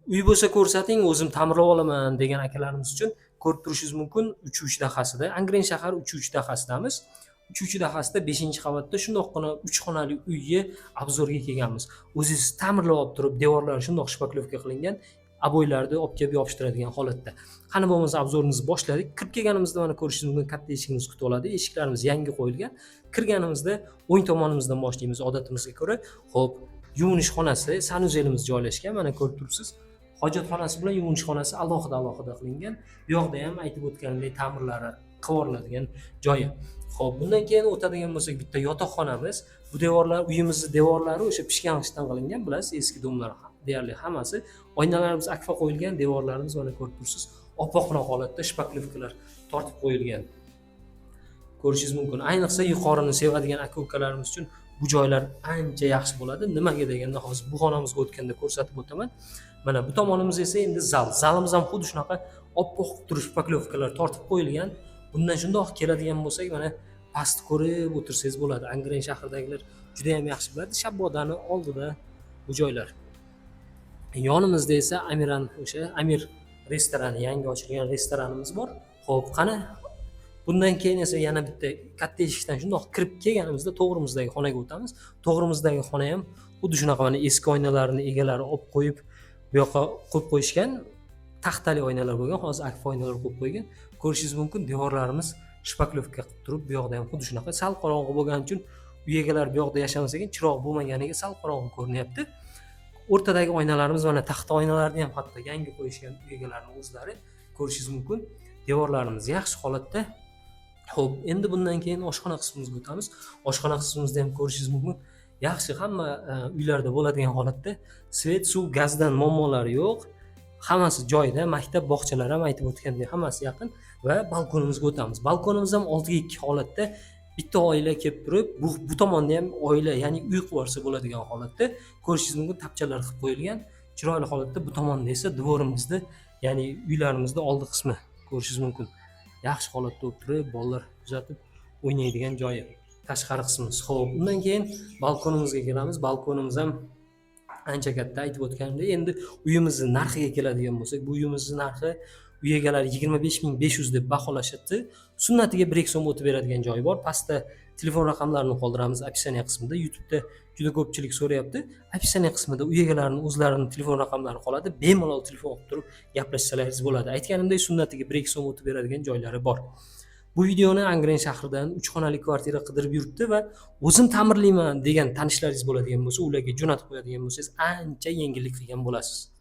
Uy bo'lsa ko'rsating, o'zim ta'mirlab olaman degan akalarimiz uchun ko'rib turishingiz mumkin. 3 dahasida, Angren shahar 3 dahasidamiz. 3 dahasida 5-qavatda shundoqqina 3 xonali uyga обзор ga kelganmiz. O'zingiz ta'mirlab olib turib, devorlari shundoq шпаклёвка qilingan, обой larni olib kelib yopishtiradigan holatda. Qani bo'lmasa обзор imizni boshladik. Kirib kelganimizda mana ko'rishingiz mumkin, katta eshigimiz kutib oladi. Eshiklarimiz yangi qo'yilgan. Kirganimizda o'ng tomonimizdan boshlaymiz odatimizga ko'ra. Xo'p, yuvinish xonasi, санузел imiz joylashgan. Mana ko'rib turibsiz. Hojatxonasi bilan yuvinish xonasi alohida alohida qilingan. Bu yoqda ham aytib o'tganimdek ta'mirlari qilib joyi. Xo'p, bundan keyin o'tadigan bo'lsak, bitta yotoqxonamiz. Bu devorlar, uyimizni devorlari o'sha pishgan g'ishtdan qilingan, bilasiz, eski дом lar deyarli hammasi. Oynalarimiz akfa qo'yilgan, devorlarimiz mana ko'rib turibsiz, oppoqroq holatda шпаклёвка lar tortib qo'yilgan. Ko'rishingiz mumkin. Ayniqsa yuqorini sevadigan aka ukalarimiz uchun bu joylar ancha yaxshi bo'ladi. Nimaga deganda, hozir bu xonamizga o'tganda ko'rsatib o'taman. Mana bu tomonimiz esa endi zal. Zalimiz ham xuddi shunaqa oppoq turib шпаклёвка lar tortib qo'yilgan. Bundan shundoq keladigan bo'lsak, mana pastni ko'rib o'tirsangiz bo'ladi. Angren shahridagilar juda ham yaxshi biladi. Shabbodani oldida bu joylar. Yonimizda esa Amiran, o'sha Amir restorani, yangi ochilgan restoranimiz bor. Xo'p, qani bundan keyin esa yana bitta katta eshikdan shundoq kirib kelganimizda to'g'rimizdagi xonaga o'tamiz. To'g'rimizdagi xona ham xuddi shunaqa, mana eski oynalarni egalari olib qo'yib, bu yoqqa qo'yib qo'yishgan. Taxtali oynalar bo'lgan, hozir akfa oynalar qo'yib qo'ygan. Ko'rishingiz mumkin, devorlarimiz шпаклёвка qilib turib, bu yoqda ham xuddi shunaqa. Sal qorong'i bo'lgani uchun, uy egalari bu yoqda yashamas ekan, chiroq bo'lmaganiga sal qorong'i ko'rinyapti. O'rtadagi oynalarimiz mana taxta oynalarni ham hatto yangi qo'yishgan uy egalarini o'zlari, ko'rishingiz mumkin. Devorlarimiz yaxshi holatda. Xo'p, endi bundan keyin oshxona qismimizga o'tamiz. Oshxona qismimizda ham ko'rishingiz mumkin. Yaxshi, hamma uylarda bo'ladigan holatda свет, suv, gazdan muammolari yo'q. Hammasi joyida, maktab, bog'chalar ham aytib o'tgandek hammasi yaqin va balkonimizga o'tamiz. Balkonimiz ham 6 ga 2 holatda, bitta oila kelib turib, bu tomonda ham oila, ya'ni uy qilib yuborsa bo'ladigan holatda, ko'rishingiz mumkin, tapchalar qilib qo'yilgan. Chiroyli holatda. Bu tomonda esa двор imizni, ya'ni uylarimizni oldi qismi, ko'rishingiz mumkin. Yaxshi holatda bo'lib turib, bolalar kuzatib o'ynaydigan joyi. Tashqari qismimiz. Xo'p, undan keyin balkonimizga kelamiz. Balkonimiz ham ancha katta, aytib o'tganimdek. Endi uyimizni narxiga keladigan bo'lsak, bu uyimizni narxi uy egalari 25 500 deb baholashyapti. Sunnatiga 1-2 so'm o'tib beradigan joyi bor. Pastda telefon raqamlarini qoldiramiz описание qismida. YouTube'da juda ko'pchilik so'rayapti. Описание qismida uy egalarini o'zlarini telefon raqamlari qoladi. Bemalol telefon qilib turib gaplashsalaringiz bo'ladi. Aytganimdek, sunnatiga 1-2 so'm o'tib beradigan joylari bor. Bu videoni Angren shahridan 3 xonali kvartira qidirib yuribdi va o'zim ta'mirlayman degan tanishlaringiz bo'ladigan bo'lsa, ularga jo'natib qo'yadigan bo'lsangiz, ancha yengillik qilgan bo'lasiz.